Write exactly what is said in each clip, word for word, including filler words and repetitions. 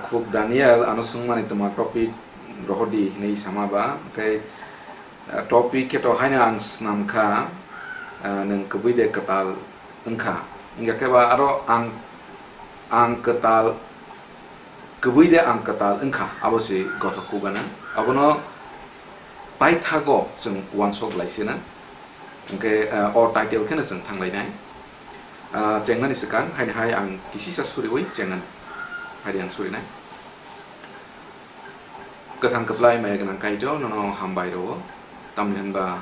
Phuk Daniel ano swngmani twma topic rohordi hinwi sama ba, hwnkhe, ah, topic khe to haino ang swnam kha, ah, nwng kwbwi de kwtal wngkha. Wngya khe ba aro ang, ang kwtal, kwbwi de ang kwtal wngkha, abo se gothok kugana. Abono paithago chwng uansuk lai sina. Hwnkhe, ah, o title kheno chwng thanglainai. Ah, chengnani swkang haino hai ang kisisa suriwi chengnani. Haidi ang surinai. Kwthang kwplai maya gwnang Kaitor, nono hambai rwo. Tamni hwnba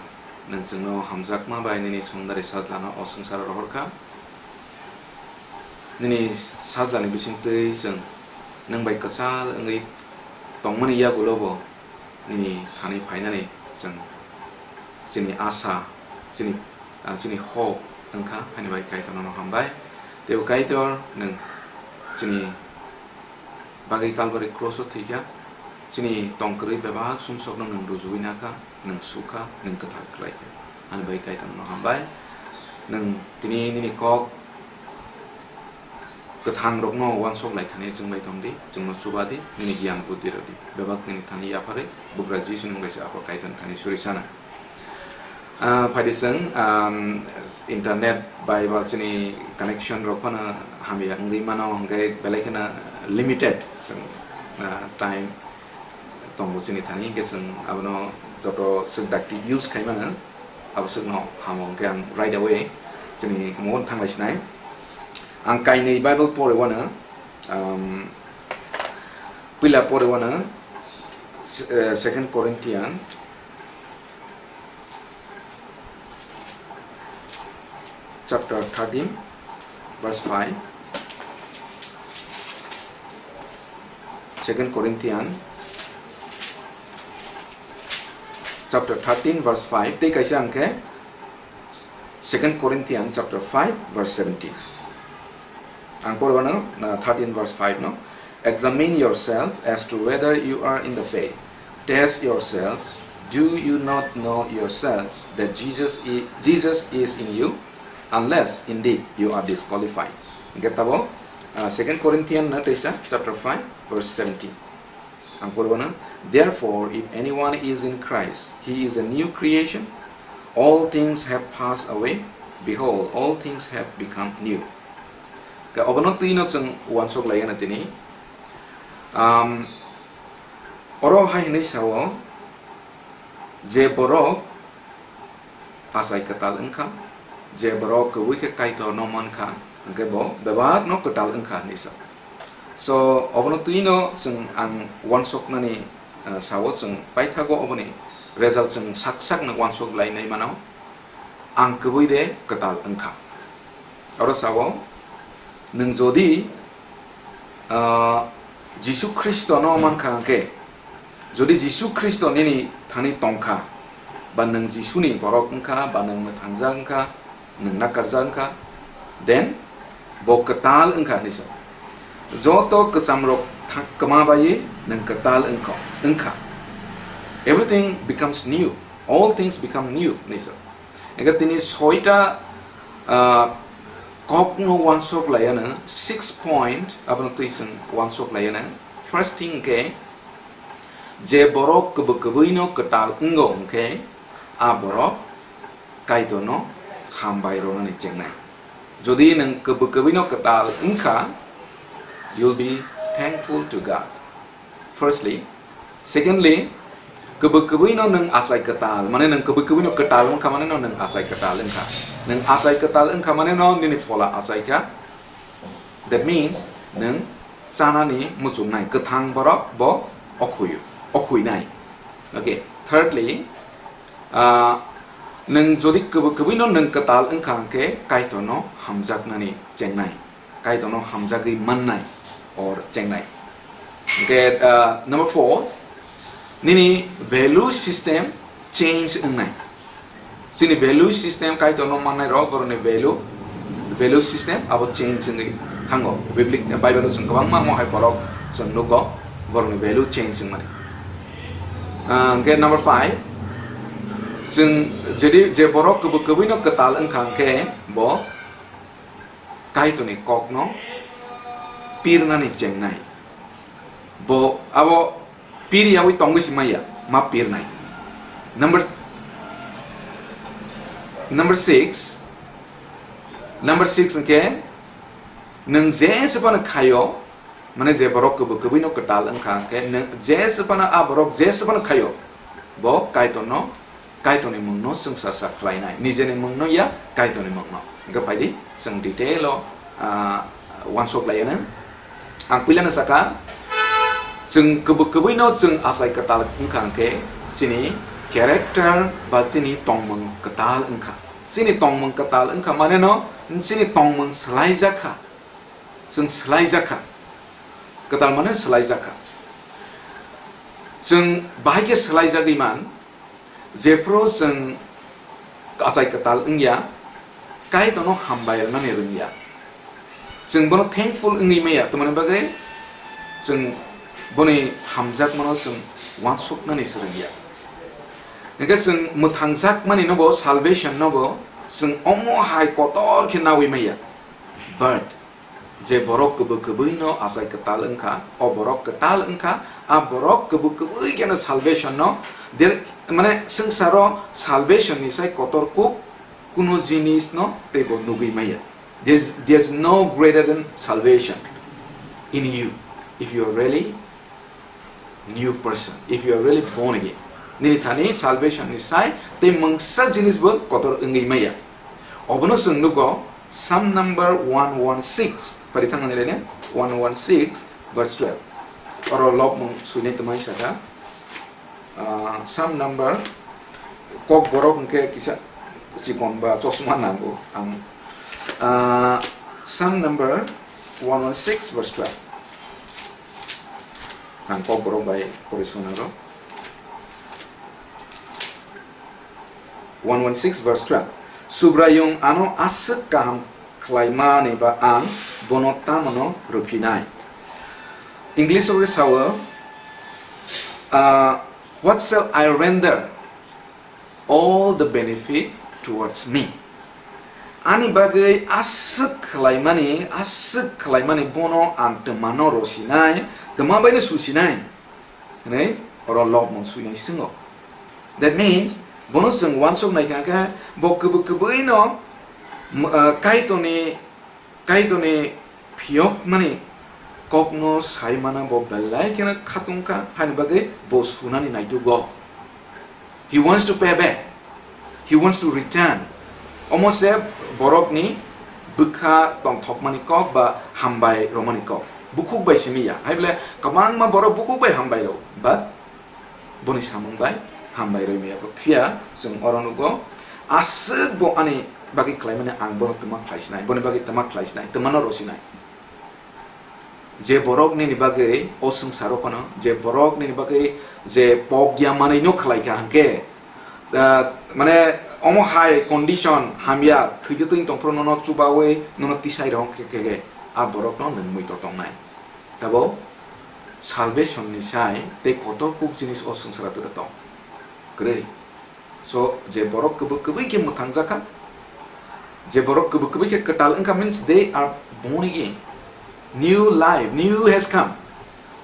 nwng chwngno hamjakma bai nini songdari sajlano o swngcharo rohorkha. Nini sajlani bisingtwi chwng nwng bai kwchal wngwi tongmani yagulobo nini thani phainani chwng chini asa, chini, ah, chini hope wngkha, haini bai Kaitor nono hambai. Teibo Kaitor nwng chini bagwi Calvary cross o thwikha, chini tongkwrwi bebak sumsokno nwng rujuwi nakha, nwng sukha, nwng kwthar khlaikha. Ani bai Kaitor nono hambai, nwng tini nini kok kwthang rokno uansuk lai thani chwng bai tongdi, chwngno chubadi, nini giyan buddhi rwdi, bebak nini thani yapharwi, bugra Jisuni mungwi se aphuru Kaitor thani suri sana. Ah, phaidi chwng, um, internet bai ba chini connection rok phano hamya wngwi mano, hwnkhe belai kheno limited chwng, ah, time tongo chini thani, hwnkhe chwng abono joto swk dakti use khai mano, abo swkno hamo, hwnkhe ang right away chini mugo thang lai sinai. Ang kainwi Bible pore wano, um, puila pore wano, se-, eh, Second Corinthian, chapter thirteen, verse five. Second Corinthian, chapter thirteen, verse five. Tei kaisa hwnkhe Second Corinthian, chapter five, verse seventeen. Ang porwano, uh, thirteen, verse five no. Examine yourself as to whether you are in the faith. Test yourselves. Do you not know yourselves that Jesus i-, Jesus is in you, unless indeed you are disqualified? Hingke tabo, ah, Second Corinthian no teisa chapter five verse seventeen. Ang porwano, "Therefore, if anyone is in Christ, he is a new creation. All things have passed away. Behold, all things have become new." Ke obono twi no chwng uansuk lai gana tini. Um, oro hai hinwi sao, je borok achai kwtal wngkha, je borok kwbwi khe Kaitor no mankha, hwnkhe bo bebak no kwtal wngkha hinwi sa. So, obono twi no chwng ang uansuknani, ah, sao chwng paithago oboni result chwng sak sak no uansuk lai nai mano, ang kwbwi de kwtal wngkha. Oro sao, nwng jodi, ah, Jisu Khristo no mankha hwnkhe, jodi Jisu Khristo nini thani tongkha, ba nwng Jisuni borok wngkha, ba nwng mwthangjak wngkha, nwng nakarjak wngkha, then bo kwtal wngkha hinwi sa. Joto kwchamrok tha-, kwma bai nwng kwtal wngkha, wngkha. Everything becomes new. All things become new hinwi sa. Ega tini soita, ah, kokno uansuk laiya nang, six point, abono twi chwng uansuk laiya nang. First thing khe, je borok kwbwi kwbwino kwtal wngo hwnkhe, a borok Kaitorno hambai rwnani chengnai. Jodi nwng kwbwi kwbwino kwtal wngkha, you'll be thankful to God. Firstly, secondly, kwbwi kwbwino nwng achai kwtal, mane nwng kwbwi kwbwino kwtal wngkha mane no nwng achai kwtal wngkha. Nwng achai kwtal wngkha mane no nini phola achai kha. That means, nwng chanani muchungnai kwthang borok bo okhwi-, okhwinai. Okay, thirdly, ah, nwng jodi kwbwi kwbwino nwng kwtal wngkha hwnkhe Kaitorno hamjaknani chengnai. Kaitorno hamjagwi mannai or chengnai. Hwnkhe, ah, number four, nini value system change wngnai. Chini value system Kaitorno mannai rok, borokni value, value system abo change wngwi thango. Biblik, Bible-o chwng kwbangma mo hai borok chwng nugo, borokni value change wngmani. Ah, hwnkhe number five, chwng jodi je borok kwbwi kwbwino kwtal wngkha hwnkhe bo Kaitorni kokno pirnani chengnai. Bo abo pir yawi tongwi si maya, ma pir nai. Number, number six, number six hwnkhe, nwng je se phano khaio, mane je borok kwbwi kwbwi no kwtal wngkha, hwnkhe nwng je se phano a borok je se phano khaio, bo Kaitor no Kaitorni mungno chwngsa sa khlainai, nijeni mungno ya, Kaitorni mungno. Hwnkhe phaidi, chwng detail o, ah, uansuk laiya nang. Ang puilano sakha, chwng kwbwi kwbwino chwng achai kwtal wngkha hwnkhe chini character ba chini tongmung kwtal wngkha. Chini tongmung kwtal wngkha mane no chini tongmung swlaijakha. Chwng swlaijakha. Kwtal mane swlaijakha. Chwng bahai khe swlaijagwi man, jephru chwng achai kwtal wngya, Kaitorno hambai rwnani rwngya. Chwng bono thankful wngwi maya, tamoni bagwi chwng boni hamjakmano chwng uansuknani swrwngya. Hwnkhe chwng mwthangjakmani nobo, salvation nobo chwng omo hai kotor khe nawi maya. But je borok kwbwi kwbwino achai kwtal wngkha, o borok kwtal wngkha, a borok kwbwi kwbwi kheno salvation no der, mane swngsaro salvation ni sai kotor kuk kuno jinis no tei bo nugwi maya. There's, there's no greater than salvation in you if you are really new person, if you are really born again. Nini thani salvation ni sai tei mungsa jinis bo kotor wngwi maya. Obono chwng nugo Psalm number one one six, pari thangmani laina, one one six verse twelve. Oro lobmung suinai twmai saka. Ah, Psalm number, kok borok hwnkhe kisa chikon ba chosma nango ang. Ah, Psalm number one one six verse twelve. Ang kok borok bai pori swnaro. One one six verse twelve. Subraiyung ano aswk kaham khlaimani ba ang bono tamano rwphinai. English o sao, ah, "What shall I render all the benefit towards me?" Ani bagwi aswk khlaimani, aswk khlaimani bono ang twmano rosinai, twma baino susinai. Hwnwi oro lobmung suinai swngo. That means, bono chwng uansuk nai kha khe, bo kwbwi kwbwino, m-, ah, Kaitorni, Kaitorni phiyokmani kokno sai mana bo belai kheno khatung kha, haini bagwi bo sunani naitugo. He wants to pay back. He wants to return. Omo se borokni bwkha tongthokmani kok ba hambai romani kok. Bukhuk bai simi ya. Hai bole kwbangma borok bukhuk bai hambai rw. But boni samung bai hambai rw maya. Phiya chwng oro nugo, aswk bo ani bagwi khlaimani ang bono twma khlai sinai. Boni bagwi twma khlai sinai. Twmano rw sinai. Je borok nini bagwi o swngsaro phano, je borok nini bagwi je pok ya manwi no khlai kha hwnkhe, ah, mane omo hai condition hamya, thwide twing tongphuru nono chubawi nono tisai rong khe khe khe, a borokno nwng mui to tongnai. Tabo salvation ni sai tei kotor kuk jinis o swngsara twrwk tong kwrwi. So, je borok kwbwi kwbwi khe mwthangjakha, je borok kwbwi kwbwi khe kwtal wngkha, means they are born again. New life, new has come.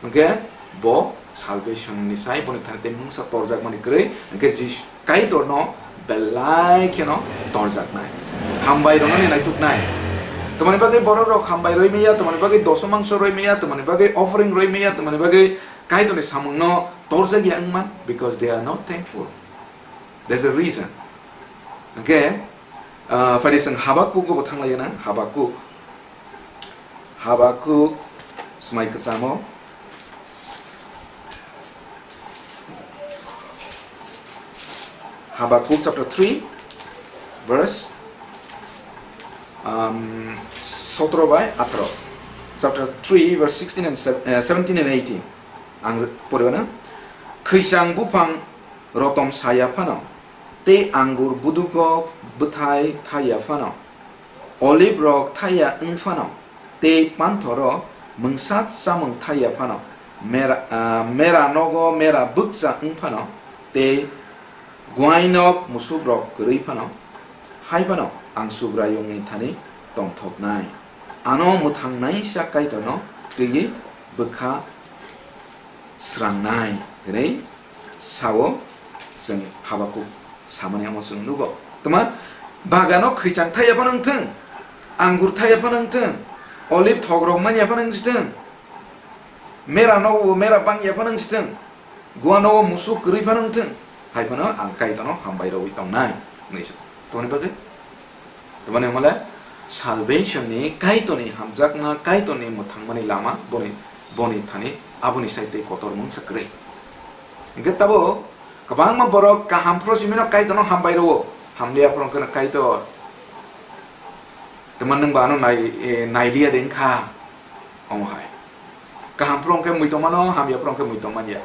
Hwnkhe bo salvation ni sai boni thani tei mungsa torjakmani kwrwi, hwnkhe Jisu Kaitorno belai kheno torjaknai. Hambai rwnani naituknai. Tamoni bagwi borok rok hambai rwi maya, tamoni bagwi dosomangso rwi maya, tamoni bagwi offering rwi maya, tamoni bagwi Kaitorni samungno torjakya wngman, because they are not thankful. There's a reason. Hwnkhe, ah, phaidi chwng Habakuk bo thanglaina, Habakuk. Habakuk, swmai kwchamo. Habakuk chapter three, verse, um, sotro bai atro. Chapter three, verse sixteen and sev-, eh, seventeen and eighteen. Ang poriwana. Khwisang buphang rotom saya phano, tei angur budugo bwthai thaiya phano, olive rok thaiya wng phano, tei panthoro mungsa chamung thaiya phano, mera, ah, mera nogo mera bwkcha wng phano, tei guainok musuk rok kwrwi phano, hai phano ang Subraiyungni thani tongthoknai. Ano mwthangnaisa Kaitorno twiwi bwkha srangnai hwnwi sao, chwng Habakuk samani omo chwng nugo. Tama bagano khwichang thaiya phano wngthwng, angur thaiya phano wngthwng, olive thokrok manya phano wngthwng, mera no mera bangya phano wngthwng, guano musuk kwrwi phano wngthwng, hai phano ang Kaitorno hambai rogwi tongnai hwnwi sa. Tongni bagwi Tamani hwnle salvation ni Kaitorni hamjakma, Kaitorni mwthangmani lama boni, boni thani aboni sai tei kotor mungsa kwrwi. Hingke tabo kwbangma borok kaham phro simino Kaitorno hambai rwo, hamliya phro hwnkhe Kaitor. Tamani nwng ba ano nai, e, nailiya de wngkha omo hai. Kaham phro hwnkhe muitomano, hamya phro hwnkhe muitomanya.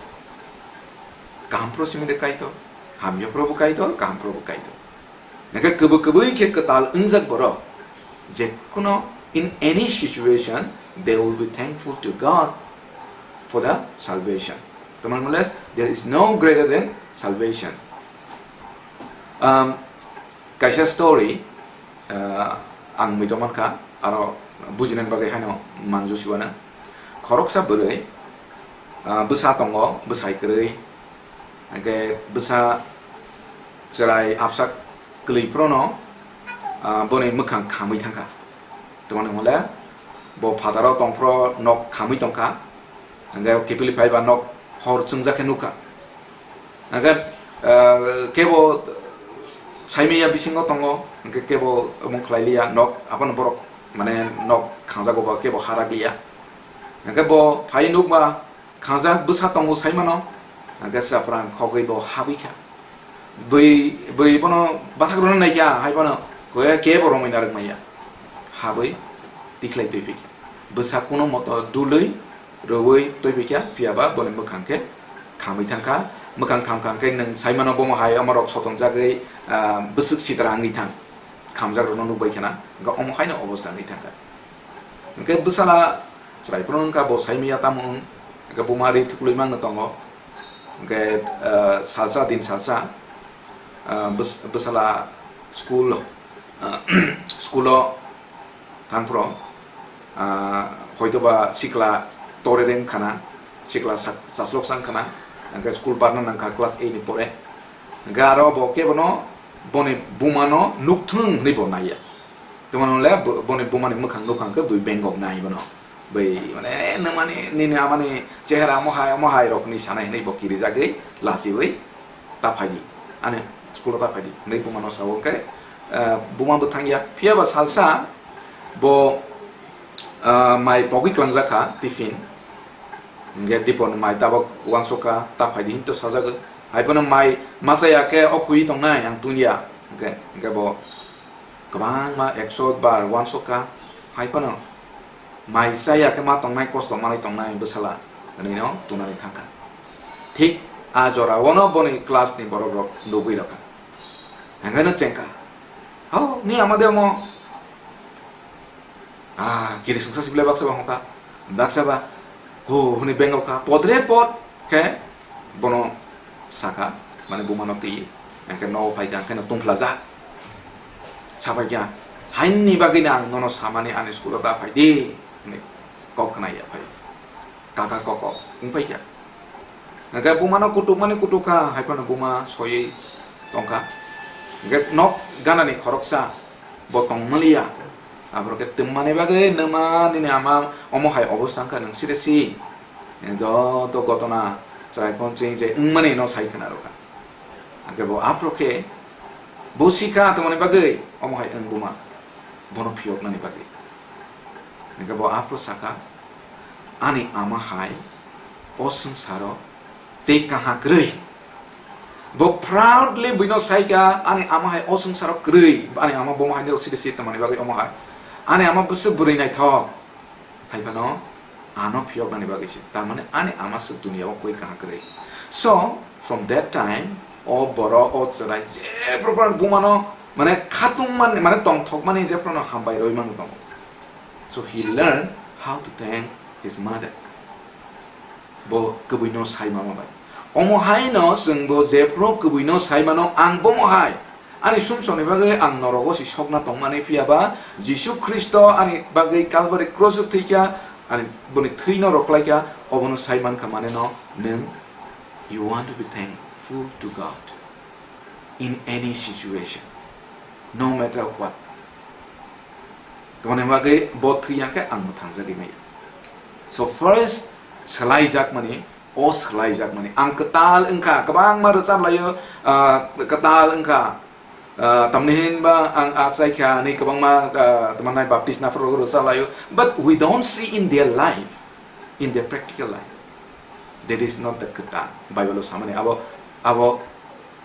Kaham phro simide Kaitor, hamya phro bo Kaitor, kaham phro bo Kaitor. Hingke kwbwi kwbwi khe kwtal wngjak borok, je kuno in any situation, they will be thankful to God for the salvation. Tamani hwnle, there is no greater than salvation. Um, kaisa story, uh, ang muitok mankha, aro bujinani bagwi haino manju siwana. Khoroksa bwrwi, uh, bwsa tongo, bwsai kwrwi, hingke bwsa chwrai apsa kwlwi phrono, ah, boni mwkhang khamwi thangkha. Tamani hwnle bo phataro tongphro nok khamwi tongkha, hingke kiphilwi phaiba nok hor chwngjak khe nukha. Hingke, ah, kebo saimanya bisingo tongo, hingke kebo omo khlailiya nok, abono borok mane nok khangjago ba kebo harakliya. Hingke bo phai nukba, khangjak bwsa tongo saimano, hingke chwpra khogwi bo habwi kha. Bwi, bwi bono bathak rwna nai kha, hai phano khe, kebo romwi narwk manya. Habwi tikhlai twi phi kha. Bwsa kuno moto dulwi rwui twi phi kha, phiya ba boni mwkhang khe khamwi thang kha. Mwkhang kham kham khe nwng saimano bomo hai omo rok sotongjagwi, ah, bwswk sitra wngwi thang. Khamjak rokno nukbai khana, hingke omo haino obostha wngwi thang kha. Hingke bwsala chwrai phano wngkha, bo saimanya tamo wng, hingke buma ri thuklwi mangno tongo. Hingke, eh, salsa din salsa, eh, bws-, bwsala school, school o thangphro, ah, hoitoba sikla torereng khana, sikla sak-, chaslok sang khana, hingke school barna nangkha class eight ni pore. Hingke aro bo kebono boni bumano nukthwng hwnwi bo naiya. Tongmani hwnle bo-, boni bumani mwkhang nukha hwnkhe bui bengkok nai bono. Bui mane, "Eh, nwng mani, nini amani chehera omo hai, omo hai," rokni sanai hwnwi bo kirijagwi lachiui, "Ta phaidi, ani school-o ta phaidi," hwnwi bumano sao hwnkhe, eh, buma bo thangya. Phiya ba salsa bo, ah, mai pogwi klangjak kha tiffin. Hwnkhe dipor ni mai tabok uansukha, "Ta phaidi," hinto sajagwi. Hai phano mai machaya khe o khwi tongnai ang tunya. Hwnkhe, hwnkhe bo kwbangma ekso bar uansukha, hai phano mai chaya khe ma tongnai, kosto manwi tongnai bwsala hwnwino tunani thangkha. Thik a jora-ono boni class ni borok rok nugwi rokha. Hwnkhe no chengkha, "Hao, ni ama de omo?" Ah, kiri sungsa sible baksa ba hongkha, baksa ba, "Ho," hwnwi bengkha, podre pod khe bono sakha, mane bumano twi, hwnkhe nogo phaikha, hwnkhe no tungphlajak. Saphaikha, "Haini bagwino ang nono samani ani school-o da phaidi," hwnwi kok khna ya phai. Kaka koko wngpaikha. Hwnkhe bumano kutukmani kutukha, hai phano buma soiwi tongkha. Hwnkhe nok ganani khoroksa bo tongmaliya. Aborok khe twmmani bagwi, "Nwma, nini ama omo hai obostha wngkha, nwng sire si." Joto gotona chwrai phone ching je wngmani no sai khna rwkha. Hwnkhe bo aphuru khe bo sikha tongmani bagwi omo hai wng buma, bono phiyoknani bagwi. Hwnkhe bo aphuru sakha, "Ani ama hai o swngcharo tei kaha kwrwi." Bo proudly buino saikha, "Ani ama hai o swngcharo kwrwi, ani ama bomo hai nirok side side tongmani bagwi omo hai. Ani ama bwswk bwrwi naithok." Hai phano ano phiyoknani bagwi se, tamani ani ama swk duniya o koi kaha kwrwi. So, from that time, o borok, o chwrai jephru phano bumano, mane khatungmani, mane tongthokmani jephru no hambai rwi mano tongo. So he learned how to thank his mother. Bo kwbwino sai mama bai. Omo hai no chwng bo jephru kwbwino sai mano, ang bomo hai. Ani sumsokni bagwi ang norogo si sokna tongmani, phiya ba Jisu Khristo ani bagwi Calvary cross o thwikha, Ani boni thwino rwkhlaikha, obono sai mankha mane no nwng, you want to be thankful to God in any situation, no matter what. Tamoni bagwi bo thwi yang khe ang mwthangjagwi maya. So first, swlaijakmani, o swlaijakmani. Ang kwtal wngkha, kwbangma rwchap laio, ah, kwtal wngkha. Ah, tamni hinba ang achaikha ni kwbangma, ah, tamo nai baptisma phuru rwchap laio. But we don't see in their life, in their practical life. That is not the kwtal. Bible o samani abo, abo,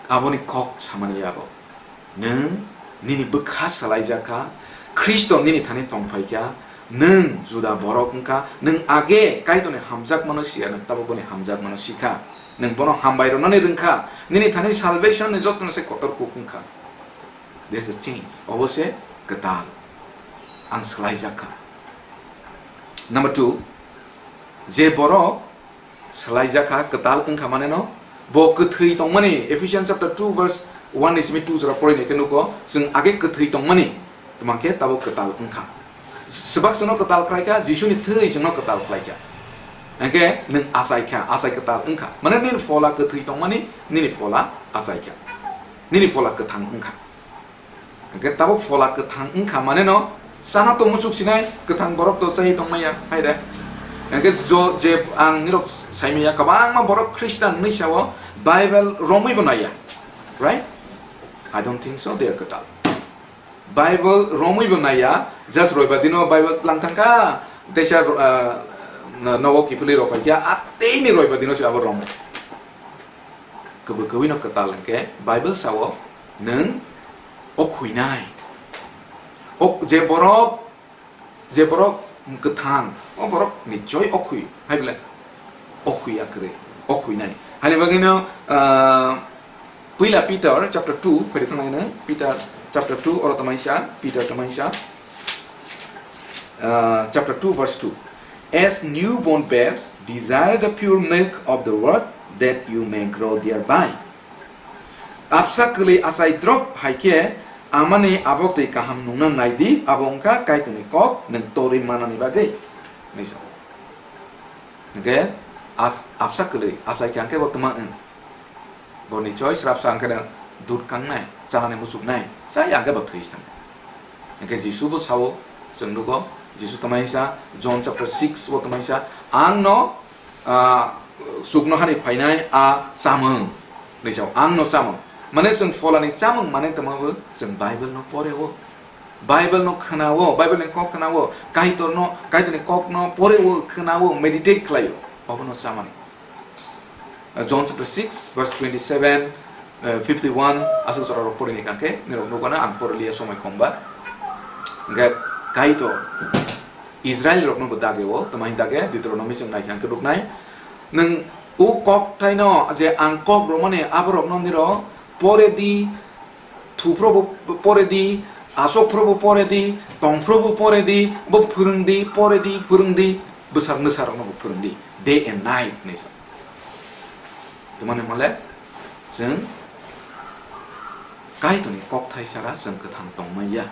aboni kok samani abo. Nwng nini bwkha swlaijakha, Khristo nini thani tongphaikha, nwng juda borok wngkha, nwng age Kaitorni hamjakmano siya, nwng tabukoni hamjakmano sikha. Nwng bono hambai rwnani rwngkha, nini thani salvation ni jotono se kotor kuk wngkha. This is change. Obo se kwtal. Ang swlaijakha. Number two, je borok swlaijakha, kwtal wngkha mane no, bo kwthwi tongmani, Ephesians chapter two verse one ni simi two jora poroi nai khe nugo, chwng age kwthwi tongmani, tma khe tabuk kwtal wngkha. Swbak chwngno kwtal khlaikha, Jisuni thwi chwngno kwtal khlaikha. Hwnkhe nwng achaikha, achai kwtal wngkha. Mane nini phola kwthwi tongmani, nini phola achaikha. Nini phola kwthang wngkha. Hwnkhe tabuk phola kwthang wngkha mane no, chana to muchuk sinai, kwthang borok to chai tongmaya, hai de. Hwnkhe jo, je ang nirok saimaya, kwbangma borok Christian hinwi sao, Bible romwi bo naiya. Right? I don't think so, they are kwtal. Bible romwi bo naiya, just roibar dino Bible tlang thangkha, teisa, ah, no-, nogo kiphilwi rok paikha, a teini roibar dino se abo romo. Kwbwi kwbwino kwtal hwnkhe Bible sao, nwng o khuinai. O je borok, je borok kwthang, o borok nichoi o khui, hai bwle? O khuiya kwrwi, o khuinai. Hani bagwino, ah, Puila Peter chapter two, phai thanglaino, Peter chapter two, oro tamaisa, Peter tamaisa, ah, chapter two verse two. As newborn babes, desire the pure milk of the word, that you may grow thereby. Absa kwlwi achai drop hai khe amani abok twi kaham nungna nai di, abo wngkha Kaitorni kok nwng torwi manani bagwi. Hinwi sa. Hwnkhe as-, absa kwlwi achai khe hwnkhe bo twma wng. Bo nichoi srapsa hwnkhe no dud kangnai, chanani muchuknai, chaya hwnkhe bo thwi thang. Hwnkhe Jisu bo sao, chwng nugo, Jisu twmai sa, John chapter six bo twmai sa, ang no, ah, chuknohani phainai a chamung, hinwi sao, ang no chamung. Mane chwng pholani chamung mane twma bo chwng Bible no pore o. Bible no khwnao, Bible ni kok khwnao, Kaitor no, Kaitor ni kok no pore o, khwnao, meditate khlaio, obo no chamani. Uh, John chapter six, verse twenty-seven, uh, fifty-one, aswk jora rok pori ni kangkhe, nirok nukgana ang pori liya somoi khomba. Hwnkhe Kaitor Israel rokno bo dage o, twmai dage Deuteronomy chwng nai khe ang khe nuknai. Nwng o kok thaino je ang kok romani aborokno niro pore di, thu phrobo pore di, asok phrobo pore di, tong phrobo pore di, bo phwrwng di, pore di, phwrwng di, bwsar nwsarokno bo phwrwng di, day and night hinwi sa. Twmani hwnle chwng Kaitorni kok thai sara chwng kwthang tongmaya.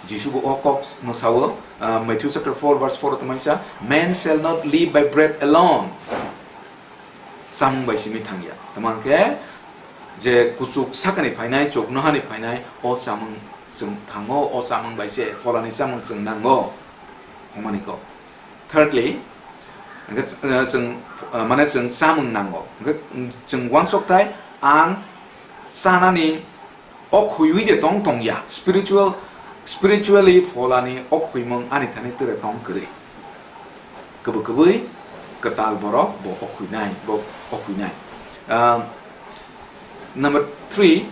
Jisu bo o kok no sao, ah, Matthew chapter four verse four o twmai sa, "Man shall not live by bread alone." Chamung bai simi thangya. Tamo hwnkhe je kuchuk sakani phainai, chuknohani phainai, o chamung chwng thango, o chamung bai se pholani chamung chwng nango. Hwnmani kok. Thirdly, hwnkhe, uh, chwng, uh, mane chwng chamung nango. Hwnkhe, um, chwng uansuk thai ang chanani o khuyui de tong tongya. Spiritual, spiritually pholani o khuimung ani thani tere tong kwrwi. Kwbwi kwbwi kwtal borok bo o khuinai, bo o khuinai. Um, number three,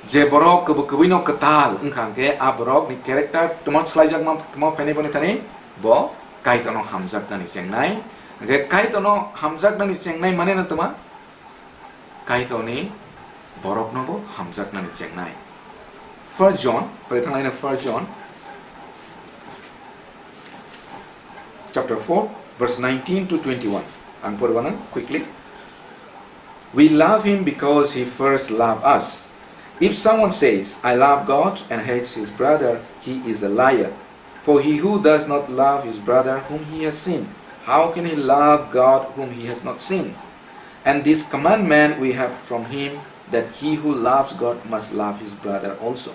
je borok kwbwi kwbwi no kwtal wngkha hwnkhe a borok ni character tamo swlaijakma tamo phainai boni thani bo Kaitorno hamjaknani chengnai. Hwnkhe Kaitorno hamjaknani chengnai mane no tamo Kaitorni borokno bo hamjaknani chengnai. First John, pore thanglaina First John chapter four, verse nineteen to twenty-one. Ang poribana quickly. We love him because he first loved us. If someone says, "I love God," and hates his brother, he is a liar. For he who does not love his brother whom he has seen, how can he love God whom he has not seen? And this commandment we have from him, that he who loves God must love his brother also.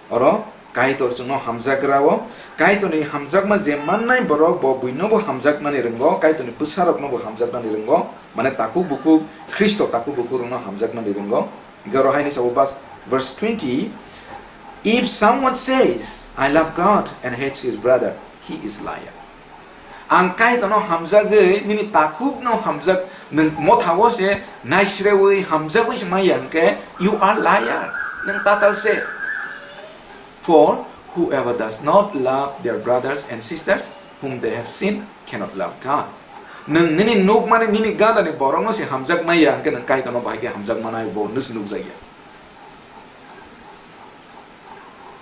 Oro Kaitor chwngno hamjagrao, Kaitorni hamjakma je mannai borok bo buinobo hamjaknani rwngo, Kaitorni bwsaroknobo hamjaknani rwngo, mane takhuk bukhuk Khristo takhuk bukhukrokno hamjaknani rwngo. Garo haini sabo bas-, verse twenty, "If someone says, 'I love God,' and hates his brother, he is liar." Ang Kaitorno hamjagwi, nini takhukno hamjak, nwng mothao se naisrewi hamjagwi se maya hwnkhe, you are liar. Nwng tatal se. For whoever does not love their brothers and sisters whom they have seen cannot love God. Nwng nini nukmani nini gandani borokno se hamjak maya hwnkhe, nwng Kaitorno bahai khe hamjak manai, bo nus nukjakya.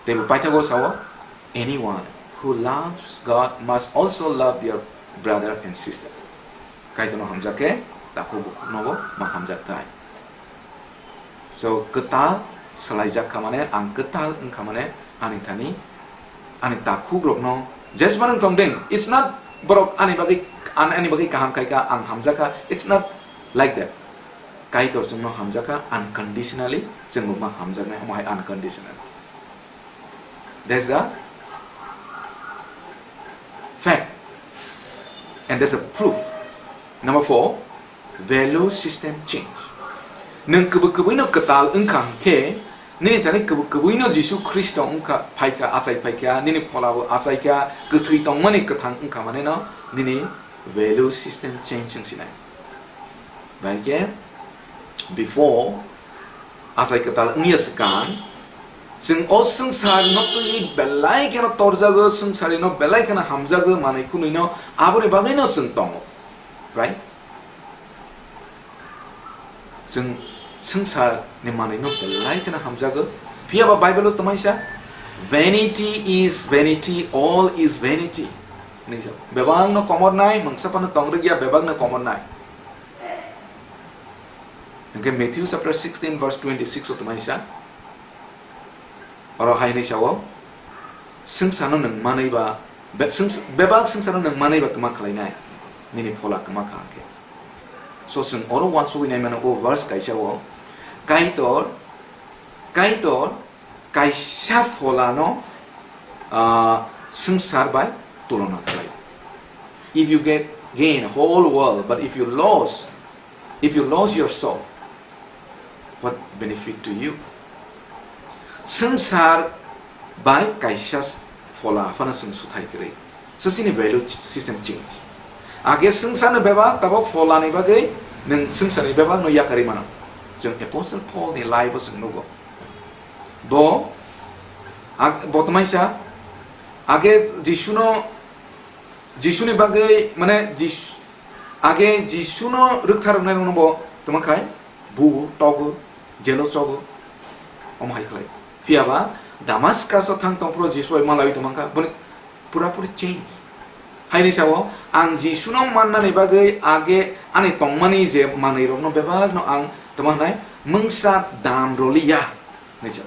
Teibo paithago sao, "Anyone who loves God must also love their brother and sister." Kaitorno hamjak khe takhuk bukhuknobo ma hamjak thai. So, kwtal swlaijak kha mane, ang kwtal wngkha mane, ani thani, ani takhukrokno jesmano tongdeng, it's not borok ani bagwi, an-, ani bagwi kaham khaikha, ang hamjakha, it's not like that. Kaitor chwngno hamjakha unconditionally, chwngbo ma hamjaknai, omo hai unconditional. That's the fact. And that's a proof. Number four, value system change. Nwng kwbwi kwbwino kwtal wngkha hwnkhe, nini thani kwbwi kwbwino Jisu Khristo wngkha, phaikha, achai phaikha, nini pholabo achaikha, kwthwi tongmani kwthang wngkha maneno, nini value system change wngsinai. Bahai khe, before, achai kwtal wngya swkang, chwng o swngcharno twi belai kheno torjago, swngcharino belai kheno hamjago, manwi khwnwino aboni bagwino chwng tongo. Right? Chwng swngcharni manwino belai kheno hamjago. Phiya ba Bible-o twmaisa, "Vanity is vanity, all is vanity." Hinwi sa-, bebakno komornai, mungsa phano tong rwgya, bebakno komornai. Hwnkhe Matthew chapter sixteen verse twenty-six o twmaisa, oro hai hinwi sao, "Swngcharno nwng manwi ba, be-, swngsa-, bebak swngcharno nwng manwi ba twma khlainai, nini phola kwma kha hwnkhe." So chwng oro uansugwi nai mano, o verse kaisa o Kaitor, Kaitor kaisa pholano, ah, swngchar bai tulona khlai. If you get gain whole world, but if you lose, if you lose your soul, what benefit to you? Swngchar bai kaisa phola phano chwng suthai kwrwi. So chini value system change. Age swngcharni bebak tabok pholani bagwi nwng swngcharni bebakno yakarwi mano. Chwng Apostle Paul ni life o chwng nugo. Bo, ag-, bo twmaisa, age Jisuno, Jisuni bagwi, mane, Jis-, age Jisuno rwktharoknairokno bo twma khai, buo, togo, jelo chogo, omo hai khlai. Phiya ba Damaskas o thang tongphuru Jisu bai malawi tongmang kha, boni pura puri change. Haini sao, ang Jisuno mannani bagwi age ani tongmani je manwirokno bebakno ang tongma hwnai mungsa dam rwliya hinwi sa-,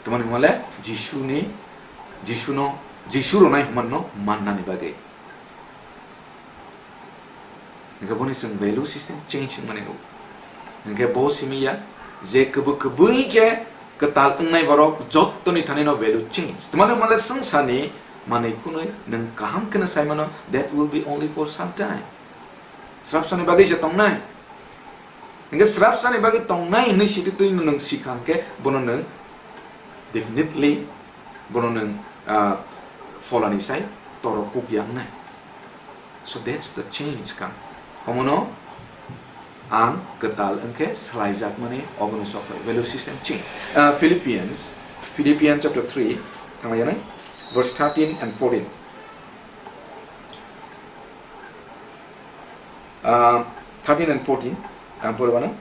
tongmani hwnmale Jisuni, Jisuno, Jisu rwnai hwnmanno mannani bagwi. Hingke boni chwng value system change wngmani nuk. Hingke bo simi ya je kwbwi kwbwi khe kwtal wngnai borok jottoni thani no value change. Twmani hwnmale swngcharni manwi khwnwi nwng kaham kheno sai mano, that will be only for some time. Srapsani bagwi se tongnai. Hingke srapsani bagwi tongnai hwnwi sititwi no nwng sikha hingke bono nwng definitely bono nwng, ah, pholani sai toro kuk ya wngnai. So that's the change kang. Omono ang kwtal wngkhe swlaijakmani obono sokha value system change. Ah, Philippians, Philippians chapter three, thanglayanai, verse thirteen and fourteen. Ah, thirteen and fourteen, ang poribano.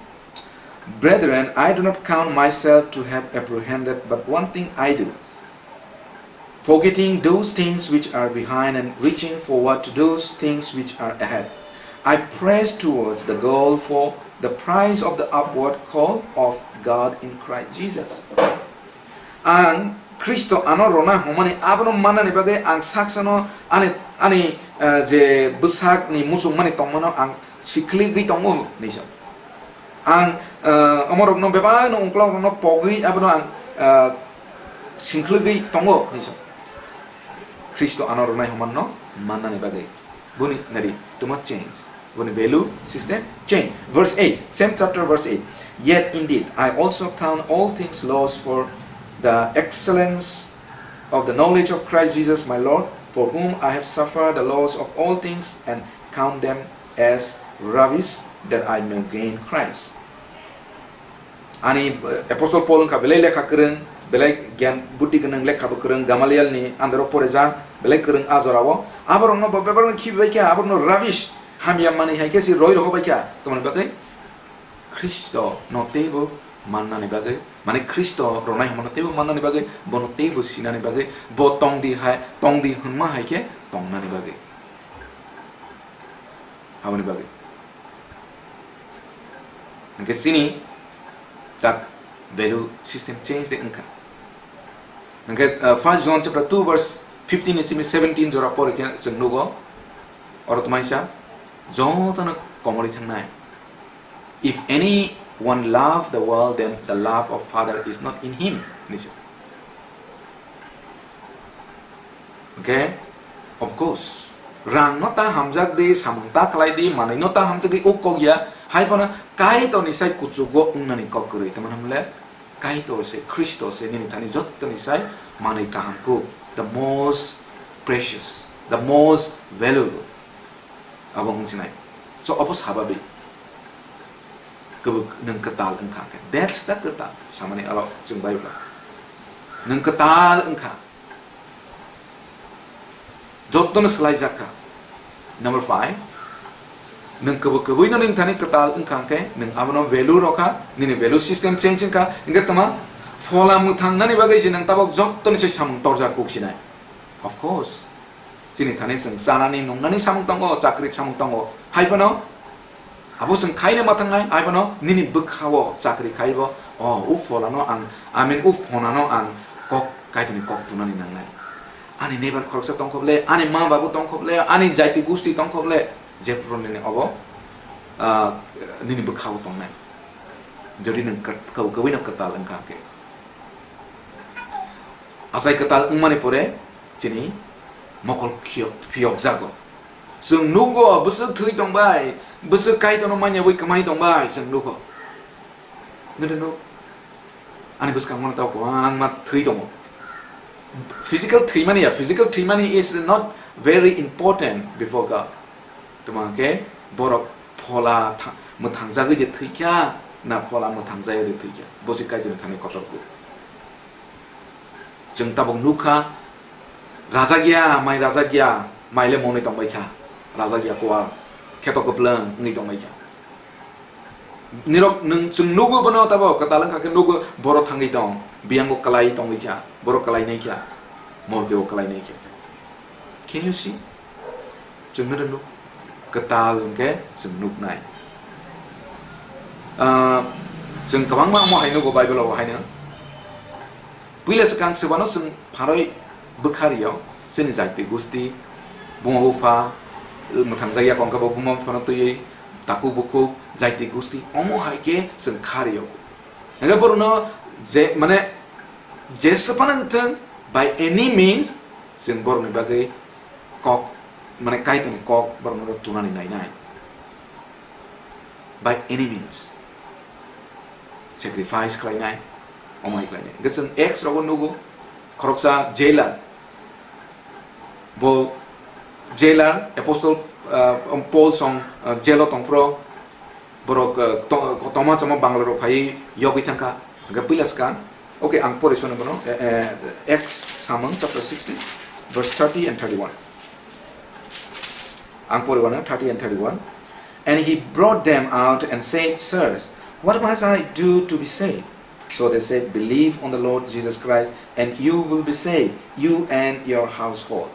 Brethren, I do not count myself to have apprehended, but one thing I do, forgetting those things which are behind and reaching forward to those things which are ahead, I press towards the goal for the prize of the upward call of God in Christ Jesus. ang Khristo ano rwna hwnmani abono mannani bagwi ang saksano ani, ani, eh, je bwsakni muchungmani tongmano ang sikhligwi tongo, hinwi sa. Ang, eh, omorokno bebakno ungklokrokno pogwi abono ang, eh, sikhligwi tongo, hinwi sa. Khristo ano rwnai hwnmanno mannani bagwi. Boni nari tuma change. Boni value system change. Verse eight, same chapter, verse eight. "Yet indeed I also count all things lost for the excellence of the knowledge of Christ Jesus my Lord, for whom I have suffered the loss of all things and count them as rubbish, that I may gain Christ." Ani, eh, Apostle Paul wngkha belai lekha kwrwng, belai gyan buddhi gwnang, lekha bo kwrwng, Gamaliel ni under o porejak, belai kwrwng a jora o. Aborokno bo bebak no khibi bai kha, aborokno rubbish, hamya manwi hai khe se roi rohor bai kha. Tamoni bagwi Khristo no teibo mannani bagwi, mane Khristo rwnai hwnmano teibo mannani bagwi, bono teibo sinani bagwi, bo tongdi hai, tongdi hwnma hai khe tongnani bagwi. Aboni bagwi. Hwnkhe chini tak value system change de wngkha. Hwnkhe, uh, First John chapter two verse fifteen ni simi seventeen jora pori khe chwng nugo. Oro tmaisa jotono komorwi thangnai. "If anyone love the world, then the love of Father is not in him," hinwi sa. Okay? Of course. Rang no ta hamjak di, samung ta khlai di, manwi no ta hamjak di, o kok ya. Hai phano Kaitor ni sai kuchugo wngnani kok kwrwi. Tamani hwnle Kaitor se, Khristo se nini thani jottoni sai manwi kaham kuk. The most precious, the most valuable. Abo wng sinai. So, abo sababi. Kwbuk nwng kwtal wngkha khe. That's the kwtal. Samani aro chwng Bible. Nwng kwtal wngkha. Jotono swlaijak kha. Number five. Nwng kwbuk kwbui no nini thani kwtal wngkha khe, nwng abono value rokha, nini value system change wngkha. Hwnkhe toma phola mwthang nani bagwi se nwng tabok jottoni se samung torjak kuk sinai. Of course. Chini thani chwng chanani nungnani samung tongo, chakri samung tongo. Hai phano abo chwng khaina ma thangnai, hai phano nini bwkhao chakri khaibo, o, u pholano ang, I mean, u phonano ang kok, Kaitorni kok tunani nangnai. Ani neighbor khoroksa tongkhoble, ani ma babu tongkhoble, ani jaiti gusti tongkhoble, jephru nini obo, ah, nini bwkhao tongnai. Jodi nwng kwt-, kwbui no kwtal wngkha khe. Achai kwtal wngmani pore chini mokol khiyok-, phiyokjago. Chwng nugo, bwswk thwi tongbai, bwswk Kaitorno manya wi kwmai tongbai, chwng nugo. Nini nuk, ani bwskango tao kwbangma thwi tongo. Physical thwimani ya, physical thwimani is not very important before God. Tuma khe borok phola tha-, mwthangjagwi de thwikha, na phola mwthangjaya de thwikha, bo se Kaitorni thani kotor kuk. Chwng tabuk nukha, rajak ya, mai rajak ya, mai le monwi tongbai kha, rajak ya kuar, kheto kwplwng wngwi tongbai kha. Nirok nwng chwng nugo bono tabuk, kwtal wngkha khe nugo, borok thangwi tong, biyango kwlai tongwi kha, borok kwlai nai kha, morgeo kwlai nai kha. Can you see? Chwng no rwngo, kwtal hwnkhe chwng nuknai. Ah, chwng kwbangma omo hai nugo Bible o haino. Puila swkang swbano chwng pharoi bwkha rio, chini jaiti gusti, buma bupha, mwthangjakya kongkha bo buma buphano twiwi, takhuk bukhuk, jaiti gusti, omo hai khe chwng kha rio. Hwnkhe borokno je, mane, jesa phano wngthung, by any means, chwng borokni bagwi kok, mane, Kaitorni kok borokno tunani nainai. By any means. Sacrifice khlainai, omo hai khlainai. Hwnkhe chwng Acts rogo nugo, khoroksa jailer, bo jailer, apostle, ah, Paul song, ah, jail o tongphuru, borok, ah, to-, tongma chama Bangalore rok phaiwi yogwi thangkha. Hwnkhe puila swkang, okay, ang pori soni bono, eh, eh, Acts samung chapter sixteen, verse thirty and thirty-one. Ang pori bono thirty and thirty-one. And he brought them out and said, "Sirs, what must I do to be saved?" So they said, "Believe on the Lord Jesus Christ, and you will be saved, you and your household."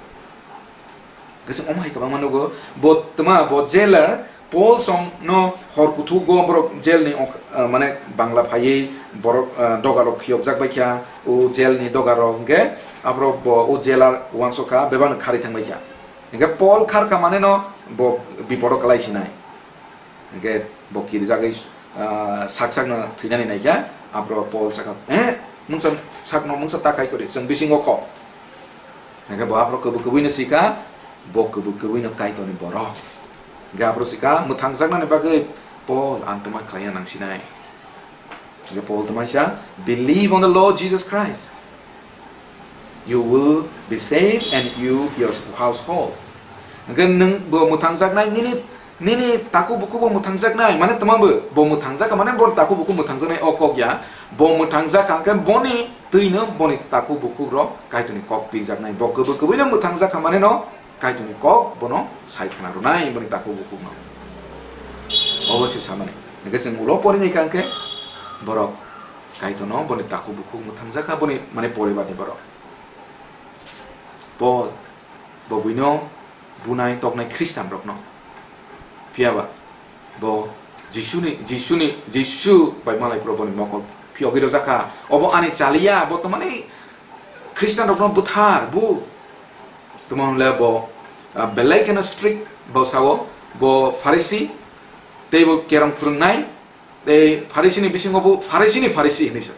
Gosong omo hai kwbangma nugo, bo tma, bo jailer, Paul song no hor kuthuk go borok jail ni ok-, ah, mane bangla phaiwi borok, ah, doga rok khiyokjak bai kha, o jail ni doga rok hwnkhe aborok bo o jailer uansuk kha, bebak no kharwi thang bai kha. Hwnkhe Paul khar kha mane no bo biporo kwlai sinai. Hwnkhe bo kirijagwi, ah, sak sak no thwinani nai kha, aborok Paul sakha, "Eh, mungsa sak no mungsa ta kai kori, chwng bisingo kho." Hingke bo aphuru kwbwi kwbwi no sika, bo kwbwi kwbwi no Kaitorni borok. Hingke aphuru sika, mwthangjaknani bagwi, "Paul, ang twma khlaina nangsinai." Hingke Paul twma sa, "Believe on the Lord Jesus Christ. You will be saved and you, your household." Hingke nwng bo mwthangjaknai nini Nini takhuk bukhuk bo mwthangjaknai, mane twma bo, bo mwthangjak kha, mane bo takhuk bukhuk mwthangjaknai o kok ya, bo mwthangjak kha, hwnkhe boni twino boni takhuk bukhuk rok Kaitorni kok pirjaknai, bo kwbwi kwbwi no mwthangjak kha, mane no Kaitorni kok bono sai khna rwnai boni takhuk bukhuk no. Obo se samani, hwnkhe chwng ulo porinai kha hwnkhe borok Kaitorno boni takhuk bukhuk mwthangjak kha, boni mane poribarni borok. Paul, bo buino bunai toknai Khristian rokno. Phiya ba, bo Jisuni, Jisuni, Jisu bai malai phuru boni mokol phiyogwi rwjak kha. Obo ani chaliya, bo twmani Khristian rokno buthar, bu. Twmani le bo, ah, belai kheno strict bo sao, bo Pharisi, tei bo kerong phwrwngnai, Tei Pharisini bisingo bo Pharisini Pharisi hinwi sa,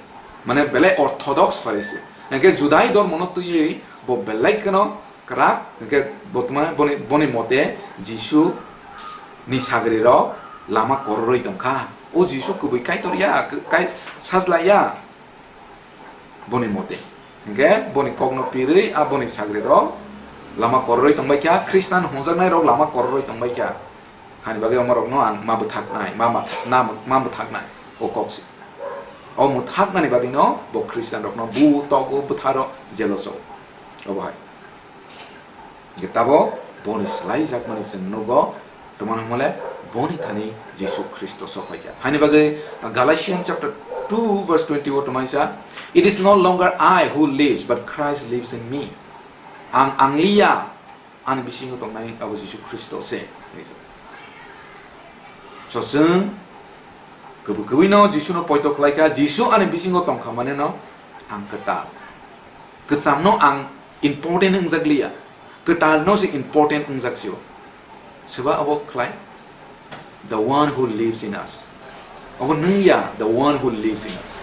mane belai orthodox Pharisi. Hingke Judai dhormono twiwi bo belai kheno kwrak, hingke bo tma boni, boni mote Jisu ni sagri rok lama kororoi tongkha. O Jisu kwbwi Kaitor ya, k-, kai sajla ya. Boni mote. Hingke boni kokno pirwi a boni sagrirok lama kororoi tongbaikha, Khristan hwnjaknairok lama kororoi tongbaikha. Hani bagwi omorokno ang ma bwthaknai, ma, ma, na, ma bwthaknai, o kok se. O mwthaknani bagwino bo Khristanrokno bu togo, bwtharo, jelo cho. Obo hai. Hingke tabok boni swlaijakmani chwng nugo, twmani hwnmale boni thani Jisu Khristo sokphaikha. Haini bagwi Galatians chapter two verse twenty o twmani sa, "It is no longer I who lives, but Christ lives in me." Ang angliya, ani bisingo tongnai abo Jisu Khristo se. So chwng kwbwi kwbwino Jisuno poito khlaikha, Jisu ani bisingo tongkha maneno ang kwtal. Kwchamno ang important wngjakliya, kwtalno se important wngjaksio. Soba abo khlai? The one who lives in us. Abo nwng ya, the one who lives in us.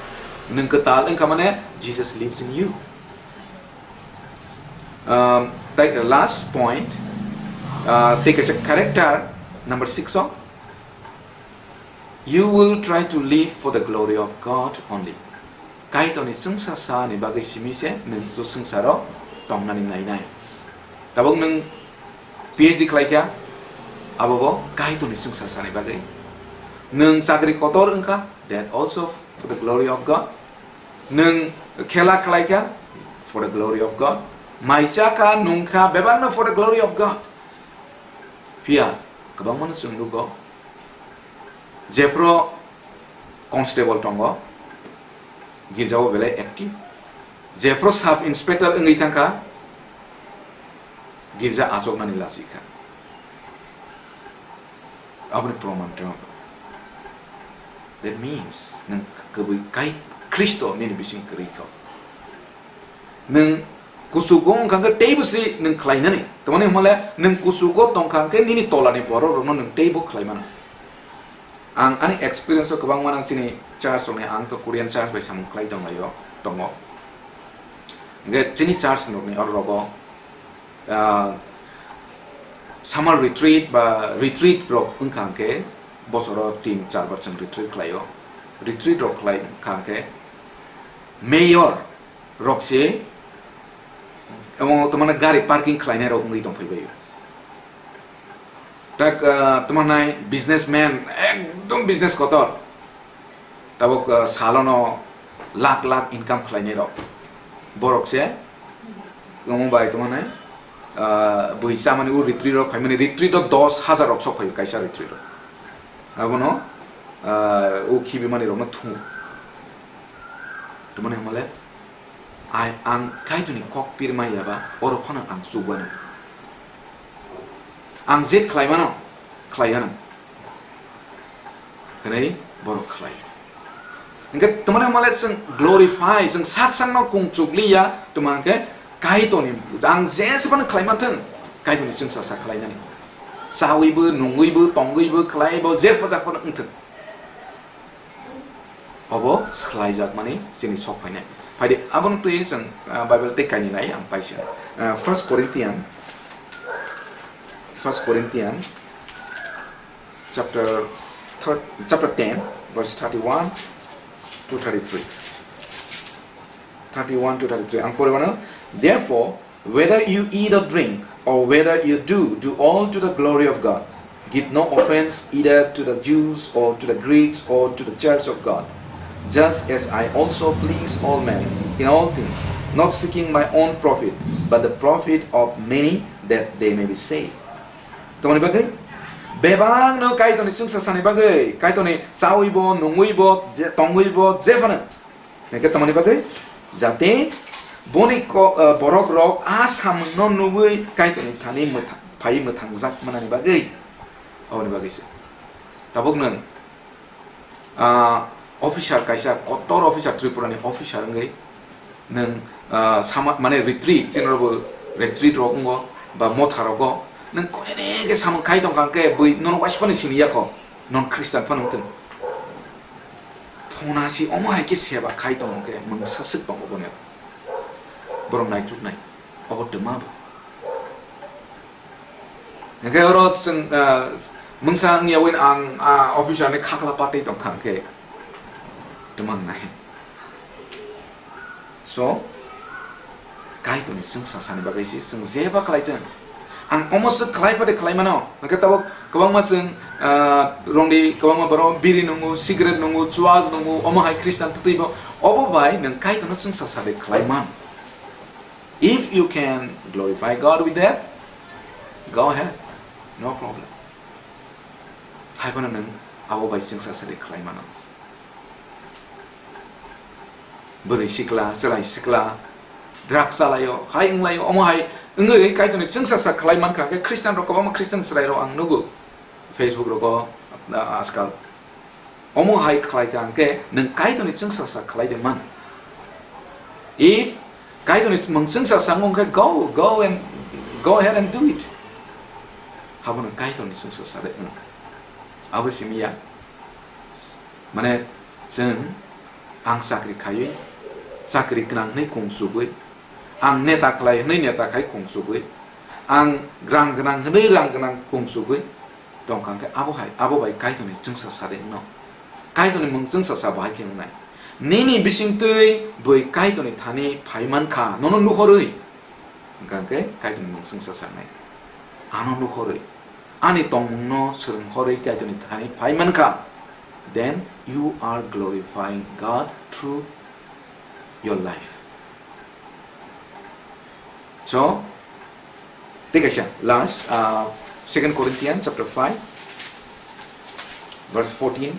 Nwng kwtal wngkha mane Jesus lives in you. Um, tei last point, uh, tei kaisa character number six o, you will try to live for the glory of God only. Kaitorni chwngsa sa ni bagwi simi se nwng o swngcharo tongnani nainai. Tabuk nwng P H D khlaikha, abo bo Kaitorni chwngsa sa ni bagwi. Nwng chakri kotor wngkha, that also for the glory of God. Nwng khela khlaikha, for the glory of God. Mai chakha, nungkha, bebakno for the glory of God. Phiya, kwbangmano chwng nugo, jephru constable tongo, girjao belai active. Jephru sub inspector wngwi thangkha, girja achuknani lachikha. Aboni proman tei. That means, nwng kwbwi kai Khristo nini bising kwrwi kho. Nwng kuchugo wngkha khe teibo se nwng khlainani. Tamani hwnmale nwng kuchugo tongkha khe nini tolani borok rokno nwng teibo khlai mano. Ang ani experience o kwbangma nang chini church rokni, ang to Korean church bai samung khlai tonglaio, tongo. Hingke chini church rokni oro rogo, ah, summer retreat ba retreat rok wngkha hingke bosoro tin char bar chwng retreat khlaio. Retreat rok khlai wngkha hingke mayor rok se, amo tamani gari parking khlainai rok wngwi tongphai baio. Tak, ah, tamanai businessman, ekdom business kotor. Tabuk, ah, salono lakh lakh income khlainai rok. Borok se, omo bai tamanai, ah, bui chamani o retreat rok phaimani retreat o dos hajar rok sok phaio kaisa retreat o. Abono, ah, o khibimani rokno thungo. Tamani hwnmale, Ai, ang Kaitorni kok pirma yaba, oro phano ang chubano. Ang je khlaimano, khlaiyano. Hwnwi borok khlai. Hwnkhe tamani male chwng glorify, chwng sak sakno kung chukliya, tamo hwnkhe Kaitorni, ang jesebano khlai manthwng, Kaitorni chwngsa sa khlainani. Chawibo, nungwibo, tongwibo, khlaibo, je pojak phano wngthwng. Obo swlaijakmani chini sok phainai. Phaidi, abono twi chwng, ah, Bible tei kaini nai ang paisa. Ah, First Corinthian, First Corinthian, chapter thir-, chapter ten, verse thirty-one to thirty-three. Thirty-one to thirty-three. Ang pore mano, "Therefore, whether you eat or drink, or whether you do, do all to the glory of God. Give no offense either to the Jews or to the Greeks or to the church of God. Just as I also please all men in all things, not seeking my own profit, but the profit of many, that they may be saved." Tamoni bagwi? Bebak no Kaitorni chwngsa sani bagwi, Kaitorni chawi bo, nungwi bo, je, tongwi bo, je phano. Hwnkhe tamoni bagwi? Jate boni ko-, eh, borok rok a samung no nugwi Kaitorni thani mwtha-, phai mwthangjak manani bagwi. Aboni bagwi se. Tabuk nwng, ah, officer kaisa, kotor officer, Tripura ni officer wngwi nwng, ah, sama, mane retreat, chini rok bo retreat rok wngo, ba motha rogo, nwng koine khe samung khai tongkha hwnkhe bui nono waisa phano sini yakho, non Christian phano wngthwng. Phona si omo hai khe seba khai tongo khe mungsa swk tongo bono. Borok naituknai, obo twma bo. Hwnkhe oro chwng, ah, mungsa wngya win ang, ah, officer ni khakla patwi tongkha hwnkhe twma wngnai. So, Kaitorni chwngsa sani bagwi se chwng jeba khlai thung. Ang omo swk khlai phade khlai mano. Hwnkhe tabuk kwbangma chwng, ah, rongdi, kwbangma borok biri nungo, cigarette nungo, chuak nungo, omo hai Christian twtwi bo. Obo bai nwng Kaitorno chwngsa sade khlai man. If you can glorify God with that, go ahead. No problem. Hai phano nwng abo bai chwngsa sade khlai mano. Bwrwi sikla, chwrai sikla, drugs chalaio, hai wnglaio, omo hai wngwi Kaitorni chwngsa sa khlai mankha, hwnkhe Christian rok kwbangma Christian chwrai rok ang nugo Facebook rogo, ah, ajkal. Omo hai khlaikha hwnkhe nwng Kaitorni chwngsa sa khlai de man. If Kaitorni mung chwngsa sa wngkhe, go, go and, go ahead and do it. Habono Kaitorni chwngsa sa de wng. Abo simi ya. Mane, chwng, ang chakri khaiwi, chakri gwnang hwnwi kung chugwi, ang neta khlai hwnwi neta khai kung chugwi, ang rang gwnang hwnwi rang gwnang kung chugwi tongkha hwnkhe abo hai, abo bai Kaitorni chwngsa sade wngno. Kaitorni mung chwngsa sa bahai khe wngnai. Nini bisingtwi bui Kaitorni thani phai mankha, nono nuhorwi. Hwnkha hwnkhe Kaitorni mung chwngsa sanai. Ano nuhorwi, ani tongmungno swrwng horwi Kaitorni thani phai mankha, then you are glorifying God through your life. So, tei kaisa last, uh, Second Corinthians chapter five, verse fourteen.